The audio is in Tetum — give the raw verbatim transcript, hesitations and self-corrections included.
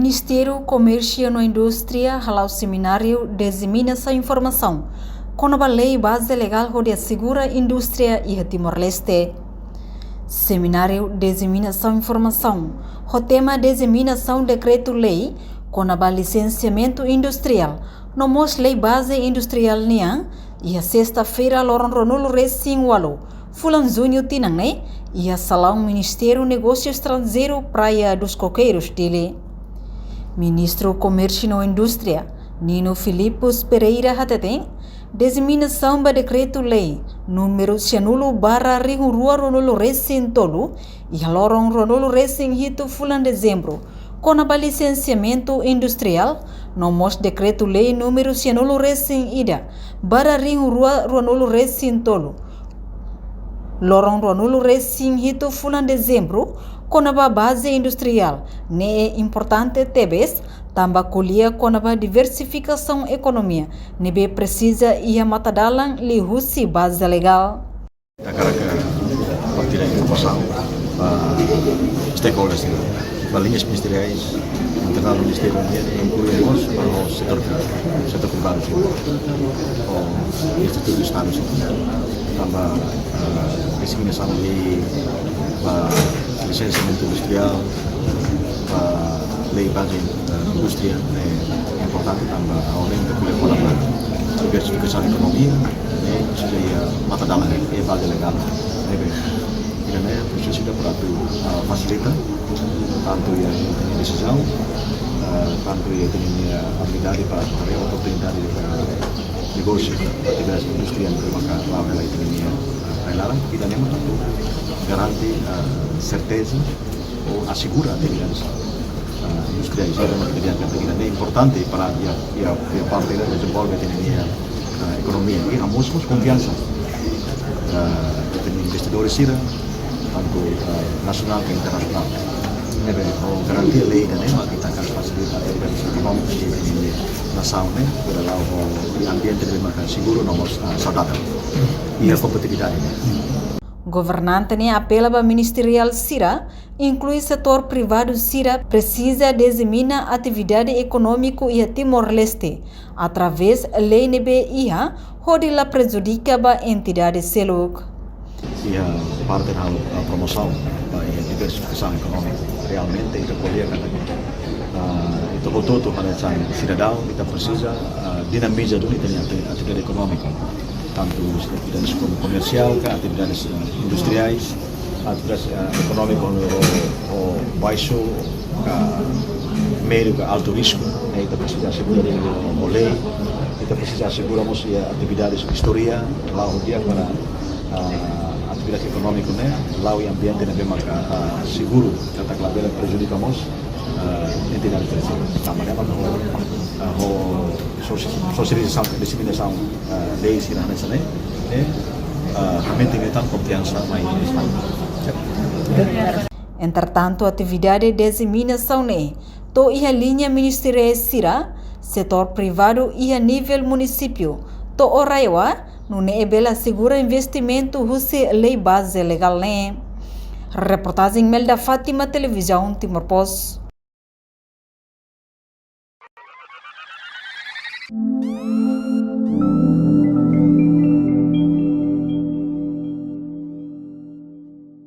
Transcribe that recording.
Ministériu Komérsiu no Indústria hala'o semináriu diseminasaun informasaun kona-ba lei baze legál hodi asegura indústria iha Timor-Leste. Semináriu diseminasaun informasaun ho tema diseminasaun dekretu-lei kona-ba lisensiamentu industriál no mós lei baze industriál nian, iha sesta-feira loron ruanulu-resin-ualu fulan-juñu tinan ne'e, iha salaun Ministériu Negósiu Estranjeiru Praia dos Coqueiros, Dili. Ministru Komérsiu no Indústria, Nino Filippus Pereira hateten, diseminasaun ba dekretu-lei númeru sianulu barra rihun rua ruanulu-resin-tolu, iha loron ruanulu-resin-hitu fulan Dezembru, kona-ba lisensiamentu industriál, no mós dekretu-lei númeru sianulu-resin-ida barra rihun rua ruanulu-resin-tolu, loron ruanulu-resin-hitu fulan Dezembru, kona-ba baze industriál, ne'e importante tebes, tanba ko'alia kona-ba diversifikasaun ekonomia ne'ebé presiza iha matadalan liuhusi baze legál. Hakarak kompartilha informasaun ba stakeholders, ba liñas ministeriais, internál ministériu, inklui mós ba setór, setór privadu, ho institutu Estadu, tanba, ah, diseminasaun lei ba lisensiamentu industriál, ba lei baze, eh, indústria, eh, importante tanba ha'u hanoin ita ko'alia kona-ba diversifikasaun ekonomia, eh, seja iha matadalan, eh, baze legál, eh, bem, ida-ne'e prosesu ida para atu, ah, fasilita, tantu iha ita-nia desizaun, ah, tantu iha ita-nia abilidade para haree oportunidade, eh, negósiu, atividade indústria ne'ebé maka la'o hela ita-nia, ah, rai-laran, ida-ne'e mak atu garante, ah, serteza ou asegura atividades, ah, industriais. Ida-ne'e mak ita dehan katak ida-ne'e importante para iha, iha, iha parte ida dezenvolve ita-nia, ah, ekonomia. I ha'u mós, mós konfiansa, ah, ita-nia investidór sira, tantu, ah, nasionál ka internasionál. Ne'ebé, ho garantia lei ida-ne'e mak ita hakarak fasilita atividades ekonómikas iha ita-nia nasaun ne'e, para la'o ho ambiente ne'ebé maka seguru no mós, ah, saudável. Iha kompetitividade ne'e. Governante ne'e apela ba ministeriál sira, inklui setór privadu sira, presiza dizemina atividade ekonómiku iha Timor-Leste, através lei ne'ebé iha, hodi la prejudika ba entidade seluk. Iha parte halo, ah, promosaun ba iha diversifikasaun ekonómiku. Realmente, ita ko'alia katak, ah, ita hotu-hotu hanesan sidadaun, ita presiza, ah, dinamiza duni ita-nia ati-, atividade ekonómiku. Tantu atividades kom-, komersiál ka, atividades, eh, industriais, atividades, eh, ekonómiku ho, ho baixu ka médiu ka altu risku, eh, ita presiza asegura ho, ho lei, ita presiza asegura mós iha atividades istória, la'o di'ak para, ah, atividade ekonómiku ne'e, la'o iha ambiente ne'ebé maka, ah, seguru, katak labele prejudika mós, ah, entidade terseira. Tanba ne'e mak, ah, ho sosi-, sosializasaun, diseminasaun, ah, lei sira hanesan ne'e, eh, ah, ha'u mós tenke tan konfiansa mai Estadu. Entretantu, atividade diseminasaun ne'e to'o iha liña ministeriál sira, setór privadu iha nivel munisípiu, to'o RAEOA, nune'e bele asegura investimentu husi lei baze legál ne'e. Reportajen Melda Fátima, Televizaun Timor Post.